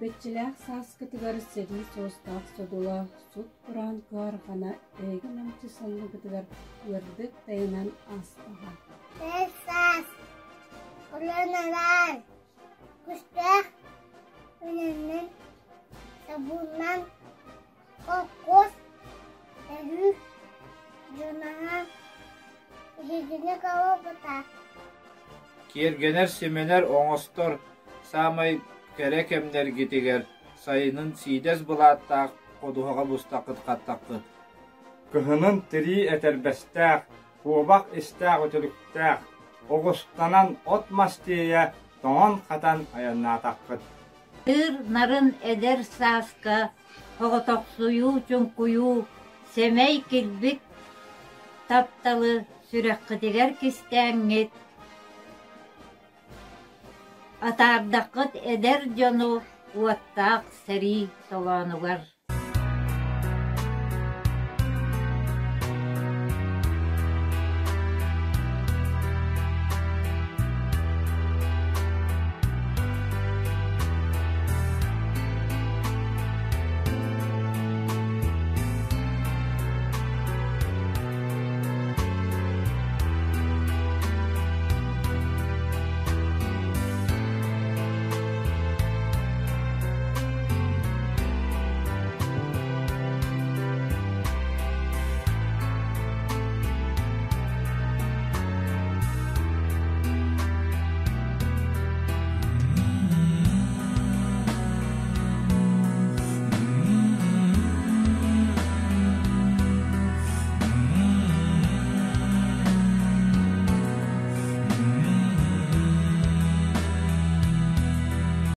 Сүүрбэччэлээх сааскытыгар сэрии суостаах содула сут-кураан кыһарҕана эһиги намчы санныгытыгар ыардык тайанан аастаҕа. Эр саас Ылыналаан Күүстээх үлэнэн собуонунан холкуос өрүү дьоноһо биһигини холбота. Киэргэнэр-симэнэр оҥостор саамай кэрэ кэмнэргитигэр сайынын сиидэс былааттаах ходуһаҕа бустаххыт-хаттаххыт. Кыһынын тирии этэрбэстээх, куобах истээх үтүлүктээх, оҕустанан от-мас тиэйэ тоҥон-хатан айаннаатаххыт. Тыр-нарын эдэр сааска оҕотохсуйуу, чуҥкуйуу, сэмэй килбик тапталы сүрэххитигэр кистээҥҥит, атаардаххыт эдэр дьону уоттаах сэрии толоонугар.